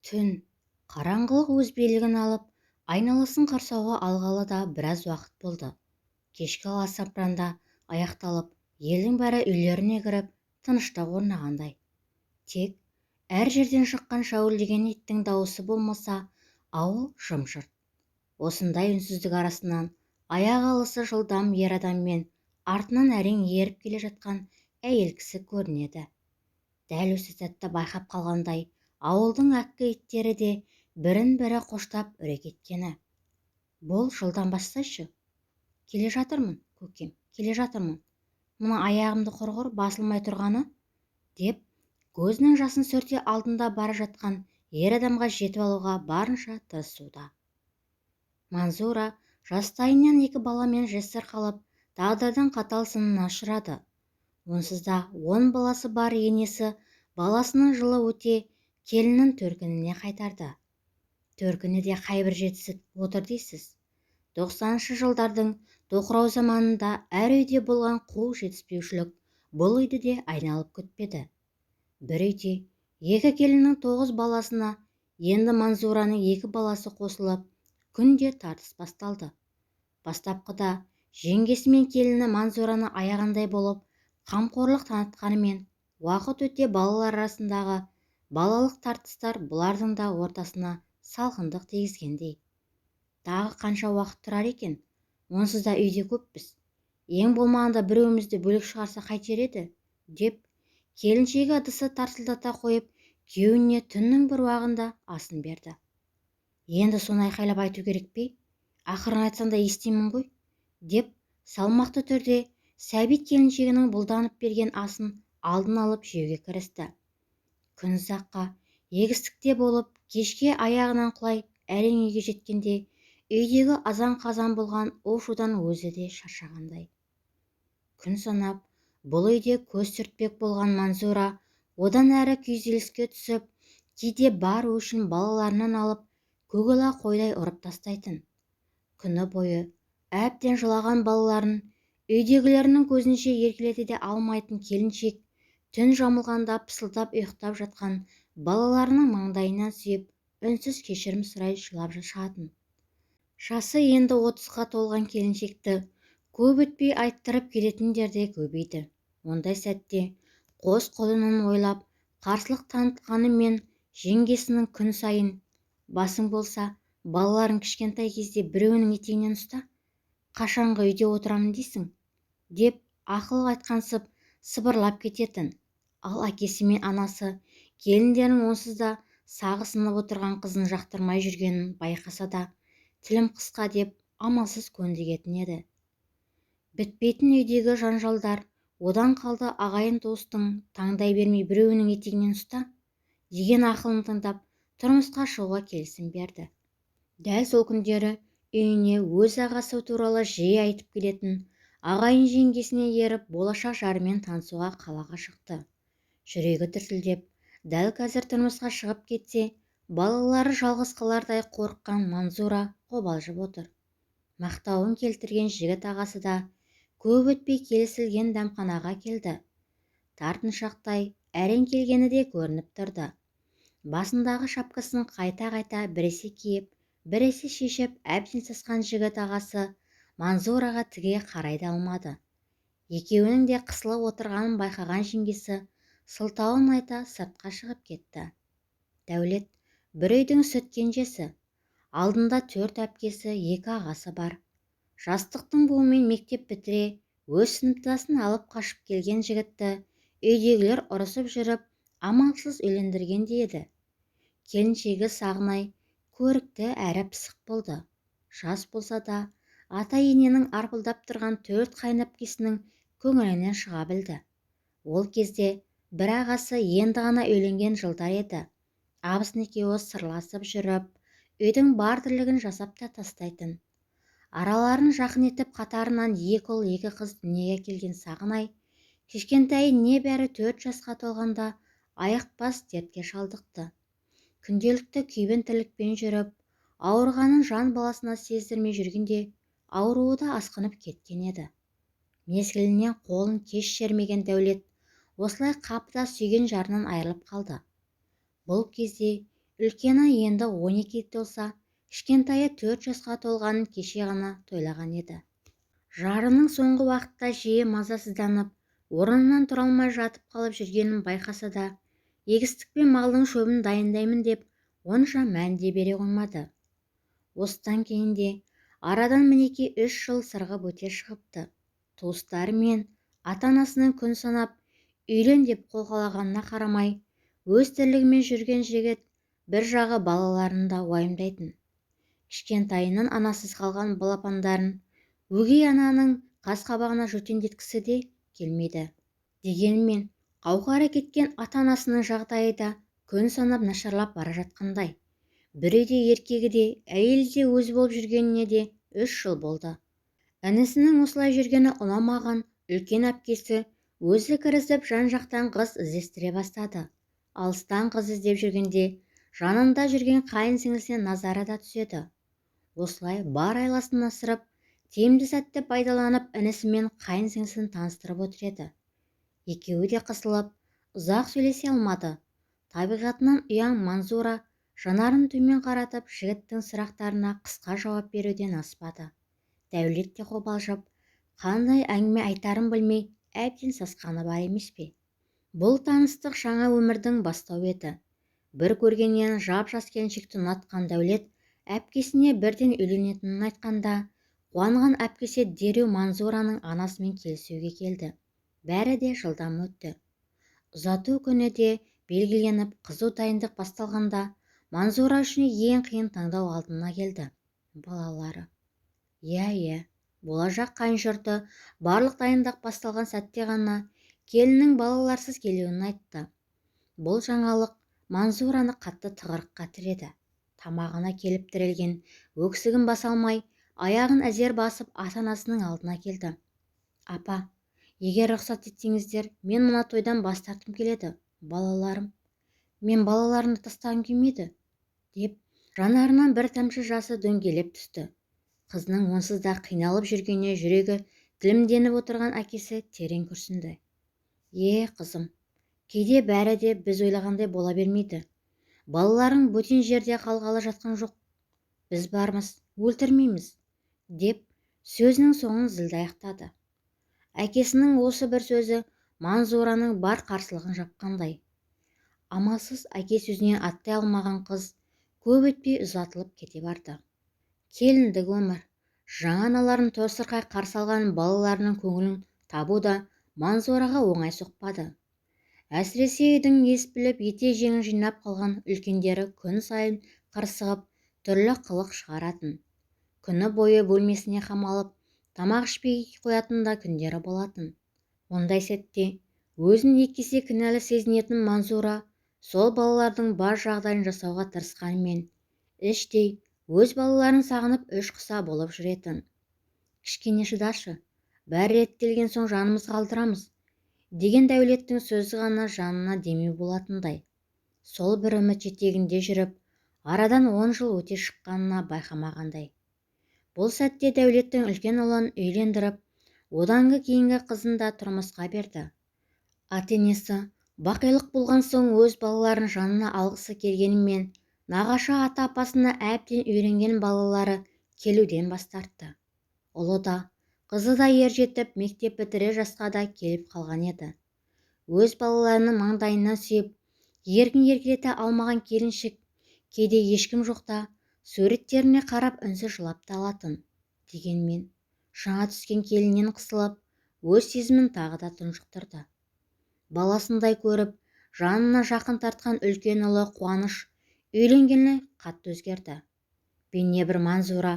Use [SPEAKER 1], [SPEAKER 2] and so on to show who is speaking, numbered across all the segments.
[SPEAKER 1] Түн, қараңғылық өз билігін алып, айналасын құрсауға алғалы да біраз уақыт болды. Кешкі аласапыран да аяқталып, елдің бәрі үйлеріне кіріп, тыныштық орнағандай. Тек әр жерден шыққан шәуілдеген иттің дауысы болмаса, ауыл жым-жырт. Осындай үнсіздік арасынан аяқ алысы жылдам ер адам мен артынан әрең еріп келе жатқан әйел кісі көрінеді. Дәл осы сәтті байқап қалғандай, ауылдың әккі иттері де бірін-бірі қоштап үре кеткені. Бол, жылдам бассайшы. Келе жатырмын, көкем, келе жатырмын. Мына аяғымды құрғыр басылмай тұрғаны, деп көзінің жасын сүрте алдында бара жатқан ер адамға жетіп алуға барынша тырысуда. Манзура жастайынан екі баламен жесір қалып, тағдырдың қатал сынына ұшырады. Онсыз да 10 баласы бар енесі баласының жылы өте келінін төркініне қайтарды. Төркіні де қайбір жетісіп отыр дейсіз. 90-шы жылдардың тоқырау заманында әр үйде болған қу жетіспеушілік бұл үйді де айналып күтпеді. Бір үйде екі келіннің 9 баласына енді Манзураның 2 баласы қосылып, күнде тартыс басталды. Бастапқыда жеңгесі мен келіні Манзураны аяғандай болып, қамқорлық танытқанымен, уақыт өте балалар арасындағы балалық тартыстар бұлардың да ортасына салқындық тигізгендей. Тағы қанша уақыт тұрар екен, онсыз да үйде көппіз. Ең болмағанда біреуімізді бөлек шығарса қайтер еді, деп келіншегі ыдысы тарсылдата қойып, күйеуіне түннің бір уағында асын берді. Енді соны айқайлап айту керек пе? Ақырын айтсаң да естимін ғой, деп салмақты түрде Сәбит келіншегінің бұлданып берген асын алдын алып жеуге кірісті. Күн ұзаққа егістікте болып, кешке аяғынан құлай әрең үйге жеткенде үйдегі азан-қазан болған у-шудан өзі де шаршағандай. Күн санап, бұл үйде көз сүртпек болған Манзура одан әрі күйзеліске түсіп, кейде бар өшін балаларынан алып, көгала қойдай ұрып тастайтын. Күні бойы әбден жылаған балаларын үйдегілерінің көзінше еркелете де алмайтын келіншек түн жамылғанда пысылдап ұйықтап жатқан балаларының маңдайынан сүйіп, үнсіз кешірім сұрай жылап шығатын. Жасы енді 30-ға толған келіншекті көп өтпей айттырып келетіндер де көбейді. Ондай сәтте қос құлынын ойлап, қарсылық танытқанымен жеңгесінің күн сайын басың болса, балаларың кішкентай кезде біреуінің етегінен ұста, қашанғы үйде отырамын дейсің, деп ақыл айтқансып сыбырлап кететін. Ал әкесі мен анасы келіндерінің онсыз да сағы сынып отырған қызын жақтырмай жүргенін байқаса да, тілім қысқа деп амалсыз көндігетін еді. Бітпейтін үйдегі жанжалдар одан қалды ағайын туыстың таңдай бермей біреуінің етегінен ұста деген ақылын тыңдап, тұрмысқа шығуға келісім берді. Дәл сол күндері үйіне өз ағасы туралы жиі айтып келетін ағайын жеңгесіне еріп, болашақ жарымен танысуға қалаға шықты. Жүрегі дүрсілдеп, дәл қазір тұрмысқа шығып кетсе, балалары жалғыз қалардай қорыққан Манзура қобалжып отыр. Мақтауын келтірген жігіт ағасы да көп өтпей келісілген дәмханаға келді. Тартыншақтай әрең келгені де көрініп тұрды. Басындағы шапкасын қайта-қайта біресе киіп, біресе шешіп, әбден сасқан жігіт ағасы Манзураға тіге қарай да алмады. Екеуінің де қысылып отырғанын байқаған жеңгесі сылтауын айта сыртқа шығып кетті. Дәулет бір үйдің сүт кенжесі, алдында 4 әпкесі, 2 ағасы бар. Жастықтың буымен мектеп бітіре өз сыныптасын алып қашып келген жігітті үйдегілер ұрысып жүріп амалсыз үйлендірген де еді. Келіншегі Сағынай көрікті әрі пысық болды. Жас болса да ата-ененің арпылдап тұрған 4 қайынәпкесінің көңілінен шыға білді. Ол кезде бір ағасы енді ғана үйленген жылдар еді. Абысын екеуі сырласып жүріп, үйдің бар тірлігін жасап та тастайтын. Араларын жақын етіп қатарынан 2 ұл, 2 қыз дүниеге келген Сағынай кішкентайы небәрі 4 жасқа толғанда аяқбас дертке шалдықты. Күнделікті күйбең тірлікпен жүріп, ауырғанын жан баласына сездірмей жүргенде ауруы да асқынып кеткен еді. Мезгілінен қолын кеш шермеген Дәулет осылай қапыда сүйген жарынан айырылып қалды. Бұл кезде Үлкені енді 12 толса, кішкентайы 4 жасқа толғанын кеше ғана тойлаған еді. Жарының соңғы уақытта жиі мазасызданып, орнынан тұра алмай жатып қалып жүргенін байқаса да, егістік пен малдың шөбін дайындаймын деп онша мән де бере қоймады. Осыдан кейін де арадан мінекей 3 жыл сырғып өте шығыпты. Туыстары мен ата-анасының күн санап, үйлен деп қолқалағанына қарамай, өз тірлігімен жүрген жігіт бір жағы балаларын да уайымдайтын. Кішкентайынан анасыз қалған балапандарын өгей ананың қас-қабағына жөтендеткісі де келмейді. Дегенмен қауқары кеткен ата-анасының жағдайы да күн санап нашарлап бара жатқандай. Бір үйде еркегі де, әйелі де өзі болып жүргеніне де 3 жыл болды. Інісінің осылай жүргені ұнамаған үлкен әпкесі өзі кірісіп жан-жақтан қыз іздестіре бастады. Алыстан қыз іздеп жүргенде жанында жүрген қайын сіңлісіне назары да түседі. Осылай бар айласын асырып, тиімді сәтті пайдаланып інісімен қайын сіңлісін таныстырып отыр еді. Екеуі де қысылып, ұзақ сөйлесе алмады. Табиғатынан ұяң Манзура жанарын төмен қаратып, жігіттің сұрақтарына қысқа жауап беруден аспады. Дәулет те қобалжып, қандай әңгіме айтарын білмей, әбден сасқаны бар емес пе? Бұл таныстық жаңа өмірдің бастауы еді. Бір көргеннен жап-жас келіншекті ұнатқан Дәулет әпкесіне бірден үйленетінін айтқанда, қуанған әпкесі дереу Манзураның анасымен келісуге келді. Бәрі де жылдам өтті. Ұзату күні де белгіленіп, қызу дайындық басталғанда, Манзура үшін ең қиын таңдау алдына келді. Балалары. Иә, болашақ қайын жұрты барлық дайындық басталған сәтте ғана келіннің балаларсыз келуін айтты. Бұл жаңалық Манзураны қатты тығырыққа тіреді. Тамағына келіп тірелген өксігін баса алмай, аяғын әзер басып ата-анасының алдына келді. Апа, егер рұқсат етсеңіздер, мен мына тойдан бас тартқым келеді. Балаларым, мен балаларымды тастағым келмейді, деп жанарынан бір тамшы жасы дөңгелеп түсті. Қызының онсыз да қиналып жүргеніне жүрегі тілімденіп отырған әкесі терең күрсінді. Е, қызым, кейде бәрі де біз ойлағандай бола бермейді. Балаларың бөтен жерде қалғалы жатқан жоқ. Біз бармыз, өлтірмейміз, деп сөзінің соңын зілді аяқтады. Әкесінің осы бір сөзі Манзураның бар қарсылығын жапқандай. Амалсыз әке сөзінен аттай алмаған қыз көп өтпей ұзатылып кете барды. Келіндік өмір, жаңа аналарын тосырқай қарсы алған балаларының көңілін табу да Манзураға оңай соқпады. Әсіресе үйдің ес біліп ете жеңін жинап қалған үлкендері күн сайын қырсығып, түрлі қылық шығаратын. Күні бойы бөлмесіне қамалып, тамақ ішпей қоятын да күндері болатын. Ондай сәтте өзін екі есе кінәлі сезінетін Манзура сол балалардың бар жағдайын жасауға тырысқанымен, іштей өз балаларын сағынып үш құса болып жүретін. Кішкене шыдашы, бәрі реттелген соң жанымызға алдырамыз, деген Дәулеттің сөзі ғана жанына демеу болатындай. Сол бір үміт жетегінде жүріп, арадан 10 жыл өте шыққанына байқамағандай. Бұл сәтте Дәулеттің үлкен ұлын үйлендіріп, оданғы кейінгі қызын да тұрмысқа берді. Ата-енесі бақилық болған соң өз балаларын жанына алғысы келгенімен, нағашы ата-апасына әбден үйренген балалары келуден бас тартты. Ұлы да, қызы да ер жетіп, мектеп бітірер жасқа да келіп қалған еді. Өз балаларының маңдайынан сүйіп, еркін еркелете алмаған келіншек кейде ешкім жоқта суреттеріне қарап үнсіз жылап та алатын. Дегенмен, жаңа түскен келіннен қысылып, өз сезімін тағы да тұншықтырды. Баласындай көріп, жанына жақын тартқан үлкен ұлы Қуаныш үйленгені қатты өзгерді. Бейне бір Манзура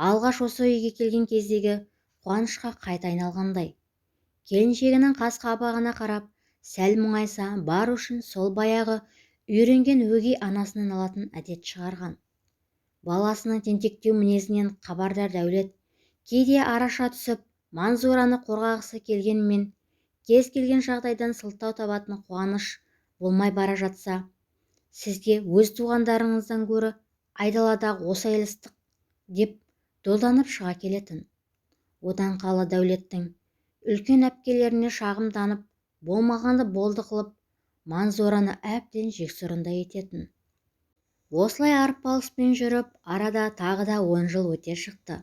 [SPEAKER 1] алғаш осы үйге келген кездегі Қуанышқа қайта айналғандай. Келіншегінің қас-қабағына қарап, сәл мұңайса, бар үшін сол баяғы үйренген өгей анасынан алатын әдет шығарған. Баласының тентектеу мінезінен хабардар Дәулет кейде араша түсіп, Манзураны қорғағысы келгенімен, кез келген жағдайдан сылтау табатын Қуаныш болмай бара жатса, сізге өз туғандарыңыздан гөрі айдаладағы осы әйел ыстық деп долданып шыға келетін. Одан қала Дәулеттің үлкен әпкелеріне шағымданып, болмағанды болды қылып, Манзураны әбден жексұрындай ететін. Осылай арпалыспен жүріп, арада тағы да 10 жыл өте шықты.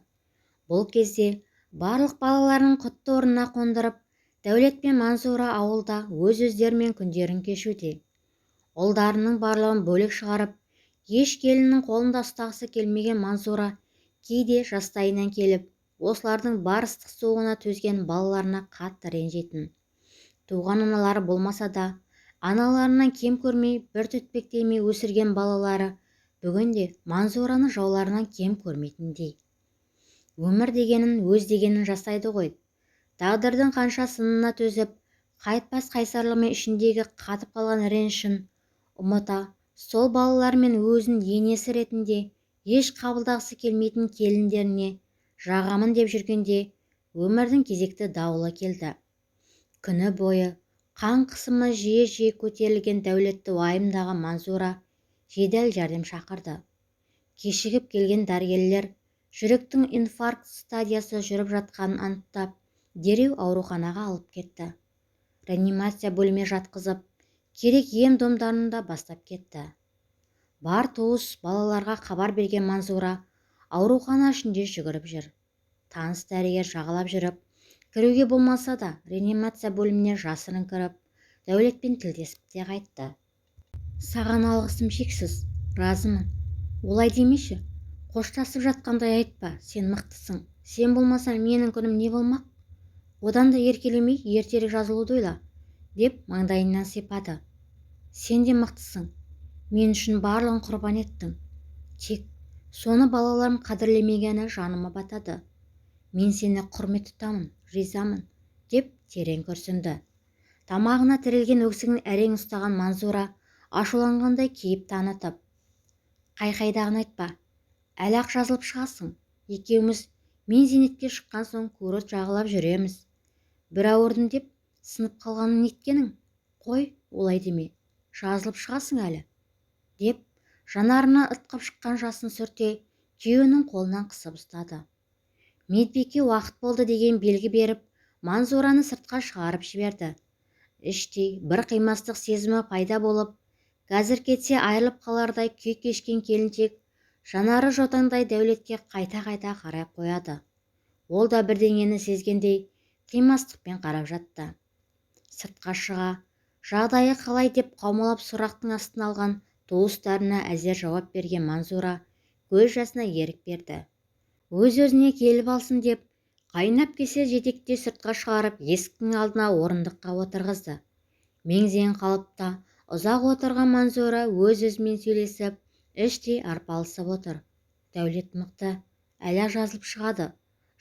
[SPEAKER 1] Бұл кезде барлық балаларын құтты орнына қондырып, Дәулет пен Манзура ауылда өз-өздерімен күндерін кешуде. Ұлдарының барлығын бөлек шығарып, еш келіннің қолында ұстағысы келмеген Манзура кейде жастайынан келіп, осылардың бар ыстық суығына төзген балаларына қатты ренжитін. Туған аналары болмаса да, аналарынан кем көрмей, бір түтпектемей өсірген балалары бүгінде Манзураны жауларынан кем көрмейтіндей. Өмір дегенін өз дегенін жасайды ғой. Тағдырдың қанша сынына төзіп, қайтпас қайсарлығымен ішіндегі қатып қалған ренішін ұмыта, сол балалар мен өзін енесі ретінде еш қабылдағысы келмейтін келіндеріне жағамын деп жүргенде өмірдің кезекті дауылы келді. Күні бойы қан қысымы жиі-жиі көтерілген Дәулетті уайымдаған Манзура жедел жәрдем шақырды. Кешігіп келген дәрігерлер жүректің инфаркт стадиясы жүріп жатқанын анықтап, дереу ауруханаға алып кетті. Реанимация бөліміне жатқызып, керек ем-домдарын да бастап кетті. Бар туыс балаларға хабар берген Манзура аурухана ішінде жүгіріп жүр. Таныс дәрігер жағалап жүріп, кіруге болмаса да реанимация бөліміне жасырын кіріп, Дәулетпен тілдесіп те қайтты. Саған алғысым шексіз, разымын. Олай демеші, қоштасып жатқандай айтпа, сен мықтысың. Сен болмасаң менің күнім не болмақ? Одан да еркелемей ертерек жазылуды ойла, деп маңдайынан сипады. Сен де мықтысың. Мен үшін барлығын құрбан еттің. Тек соны балаларым қадірлемегені жаныма батады. Мен сені құрмет тұтамын, ризамын, деп терең күрсінді. Тамағына тірелген өксігін әрең ұстаған Манзура ашуланғандай кейіп танытып, қайқайдағын айтпа, әлі-ақ жазылып шығасың. Екеуміз мен зейнетке шыққан соң курорт жағалап жүреміз. Бір ауырдым деп сынып қалғанын неткенің? Қой, олай деме, жазылып шығасың әлі, деп жанарына ытқып шыққан жасын сүрте күйеуінің қолынан қысып ұстады. Медбике уақыт болды деген белгі беріп, Манзураны сыртқа шығарып жіберді. Іштей бір қимастық сезімі пайда болып, қазір кетсе айырылып қалардай күй кешкен келіншек жанары жотаңдай Дәулетке қайта-қайта қарай қояды. Ол да бірдеңені сезгендей қимастықпен қарап жатты. Сыртқа шыға, жағдайы қалай деп қаумалап сұрақтың астына алған туыстарына әзер жауап берген Манзура көз жасына ерік берді. Өз-өзіне келіп алсын деп, қайнап келсе жетекте сыртқа шығарып, есіктің алдына орындыққа отырғызды. Мең-зең қалыпта ұзақ отырған Манзура өз-өзімен сөйлесіп, іштей арпалысып отыр. Дәулет мықты, әлі жазылып шығады,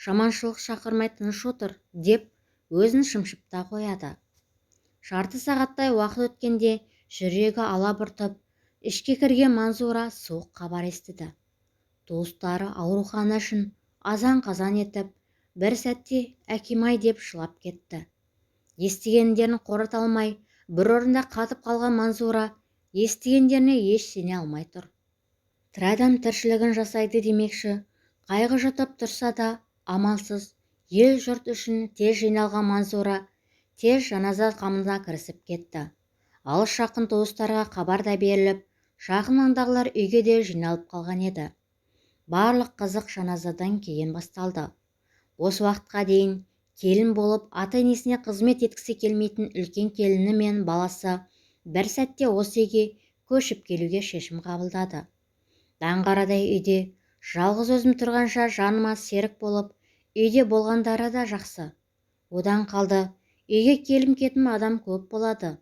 [SPEAKER 1] жаманшылық шақырмай тыныш отыр, деп өзін шымшып та қояды. Жарты сағаттай уақыт өткенде жүрегі алабұртып, ішке кірген Манзура суық хабар естіді. Туыстары аурухана үшін азан-қазан етіп, бір сәтте әкемай деп жылап кетті. Естігендерін қорыта алмай, бір орында қатып қалған Манзура естігендеріне еш сене алмай тұр. Тірі адам тіршілігін жасайды демекші, қайғы жұтып тұрса да амалсыз ел жұрт үшін тез жиналған Манзура тез жаназа қамына кірісіп кетті. Алыс жақын туыстарға хабар да беріліп, жақын маңдағылар үйге де жиналып қалған еді. Барлық қызық жаназадан кейін басталды. Осы уақытқа дейін келін болып ата-енесіне қызмет еткісі келмейтін үлкен келіні мен баласы бір сәтте осы үйге көшіп келуге шешім қабылдады. Даңғарадай үйде жалғыз өзім тұрғанша жаныма серік болып, үйде болғандары да жақсы. Одан қалды, үйге келім-кетім адам көп болады.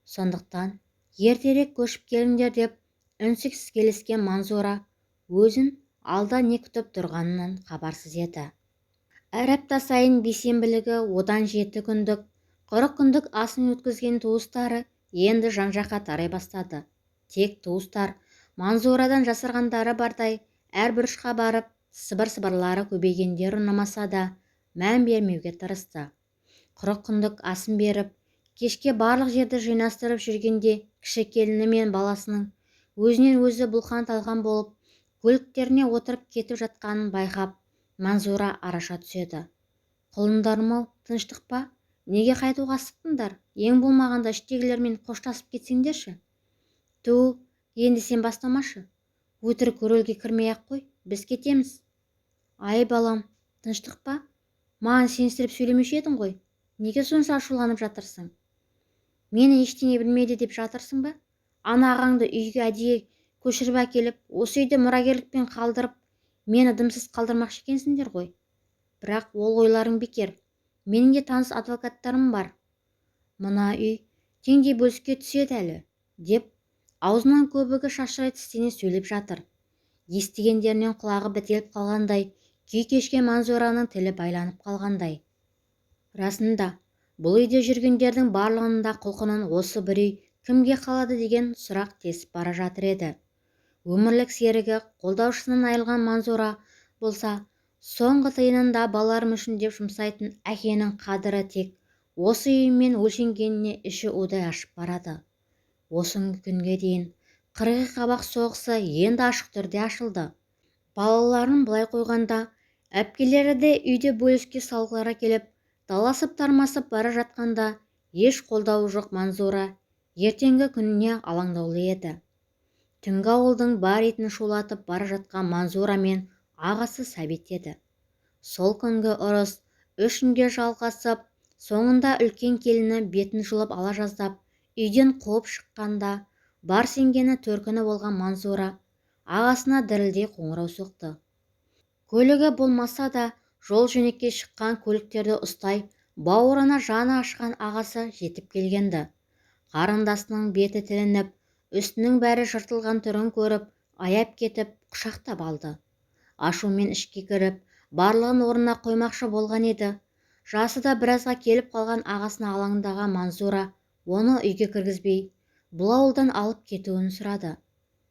[SPEAKER 1] Сондықтан ертерек көшіп келіңдер деп үнсіз келіскен Манзура өзін алда не күтіп тұрғанынан хабарсыз еді. Әр апта сайын бейсенбілігі одан 7 күндік, 40 күндік асын өткізген туыстары енді жан-жаққа тарай бастады. Тек туыстар Манзурадан жасырғандары бардай әр бұрышқа барып, сыбыр-сыбырлары көбейгендері ұнамаса да мән бермеуге тырысты. 40 күндік асын беріп, кешке барлық жерді жинастырып жүргенде кіші келіні мен баласының өзінен өзі бұлқан-талқан болып, көліктеріне отырып кетіп жатқанын байқап, Манзура араша түседі. Құлындарым-ау, тыныштық па? Неге қайтуға асықтыңдар? Ең болмағанда іштегілермен қоштасып кетсеңдерші. Ту, енді сен бастамашы. Өтірік рөлге кірмей-ақ қой, біз кетеміз. Ай балам, тыныштық па? Маған сенсіреп сөйлемеуші едің ғой. Неге сонша ашуланып жатырсың? Мені ештеңе білмейді деп жатырсың ба? Ана ағаңды үйге әдейі көшіріп әкеліп, осы үйде мұрагерлікпен қалдырып, мені дымсыз қалдырмақшы екенсіңдер ғой. Бірақ ол ойларың бекер. Менің де таныс адвокаттарым бар. Мына үй теңдей бөліске түседі әлі, деп аузынан көбігі шашырай тістене сөйлеп жатыр. Естігендерінен құлағы бітеліп қалғандай, күй кешкен Манзураның тілі байланып қалғандай. Расында, бұл үйде жүргендердің барлығының да құлқынын осы бір үй кімге қалады деген сұрақ тесіп бара жатыр еді. Өмірлік серігі қолдаушысынан айырылған Манзура болса, соңғы тиынын да балаларым үшін деп жұмсайтын әкенің қадірі тек осы үймен өлшенгеніне іші удай ашып барады. Осы күнге дейін қырғи қабақ соғысы енді ашық түрде ашылды. Балаларын былай қойғанда, әпкелері де үйде бөліске салғылары келіп, таласып-тармасып бара жатқанда еш қолдауы жоқ Манзура ертеңгі күніне алаңдаулы еді. Түнгі ауылдың бар итін шулатып бара жатқан Манзура мен ағасы Сәбит еді. Сол күнгі ұрыс 3 күнге жалғасып, соңында үлкен келіні бетін жұлып ала жаздап, үйден қуып шыққанда бар сенгені төркіні болған Манзура ағасына дірілдей қоңырау соқты. Көлігі болмаса да жол жөнекей шыққан көліктерді ұстай, бауырына жаны ашқан ағасы жетіп келгенді. Қарындасының беті тілініп, үстінің бәрі жыртылған түрін көріп, аяп кетіп, құшақтап алды. Ашумен ішке кіріп, барлығын орнына қоймақшы болған еді. Жасы да біразға келіп қалған ағасына алаңдаған Манзура оны үйге кіргізбей, бұл ауылдан алып кетуін сұрады.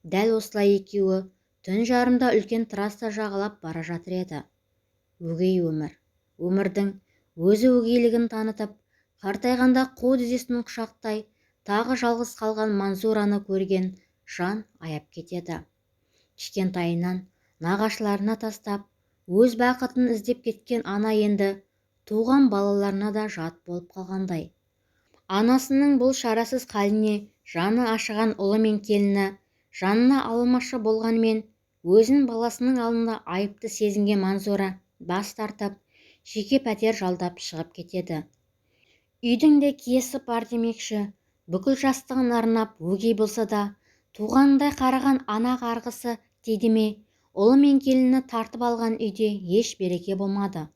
[SPEAKER 1] Дәл осылай екеуі түн жарымда үлкен трасса жағалап бара жатыр еді. Өгей өмір. Өмірдің өзі өгейлігін танытып, қартайғанда қу дізесін құшақтай, тағы жалғыз қалған Манзураны көрген жан аяп кетеді. Кішкентайынан нағашыларына тастап, өз бақытын іздеп кеткен ана енді туған балаларына да жат болып қалғандай. Анасының бұл шарасыз халіне жаны ашыған ұлы мен келіні жанына алмақшы болғанымен, өзін баласының алдында айыпты сезінген Манзура бас тартып, жеке пәтер жалдап шығып кетеді. Үйдің де киесі бар демекші, бүкіл жастығын арнап өгей болса да, туғанындай қараған ана қарғысы тиді ме, ұлы мен келіні тартып алған үйде еш береке болмады.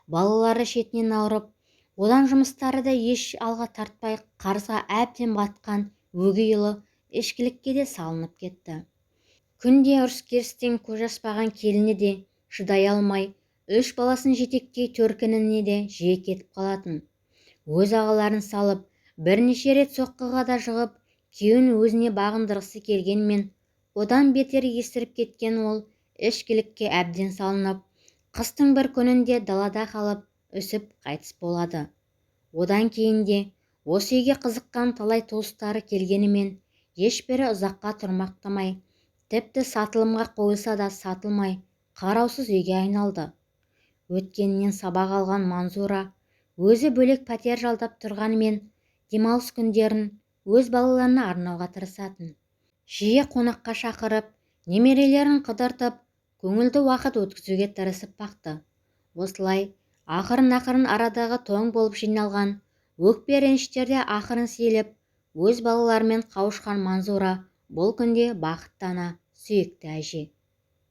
[SPEAKER 1] Балалары шетінен ауырып, одан жұмыстары да еш алға тартпай қарызға әбден батқан өгей ұлы ішкілікке де салынып кетті. Күнде ұрыс-керістен көз ашпаған келіні де шыдай алмай, 3 баласын жетектей төркініне де жиі кетіп қалатын. Өз ағаларын салып, бірнеше рет соққыға да жығып, күйеуін өзіне бағындырғысы келгенмен, одан бетер есіріп кеткен ол ішкілікке әбден салынып, қыстың бір күнінде далада қалып, үсіп қайтыс болады. Одан кейін де осы үйге қызыққан талай туыстары келгенімен, ешбірі ұзаққа тұрмақтамай, тіпті сатылымға қойылса да сатылмай, қараусыз үйге айналды. Өткенінен сабақ алған Манзура өзі бөлек пәтер жалдап тұрғанымен, демалыс күндерін өз балаларына арнауға тырысатын. Жиі қонаққа шақырып, немерелерін қыдыртып, көңілді уақыт өткізуге тырысып бақты. Осылай ақырын-ақырын арадағы тоң болып жиналған өкпе реніштерде ақырын сейіліп, өз балаларымен қауышқан Манзура бұл күнде бақытты ана, сүйікті әже.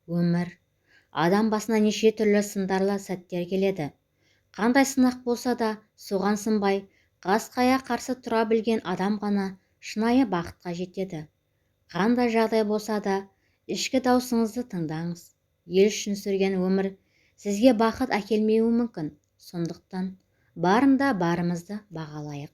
[SPEAKER 1] Өмір адам басына неше түрлі сындарлы сәттер келеді. Қандай сынақ болса да соған сынбай, қасқая қарсы тұра білген адам ғана шынайы бақытқа жетеді. Қандай жағдай болса да ішкі даусыңызды тыңдаңыз. Ел үшін сүрген өмір сізге бақыт әкелмеуі мүмкін. Сондықтан барында барымызды бағалайық.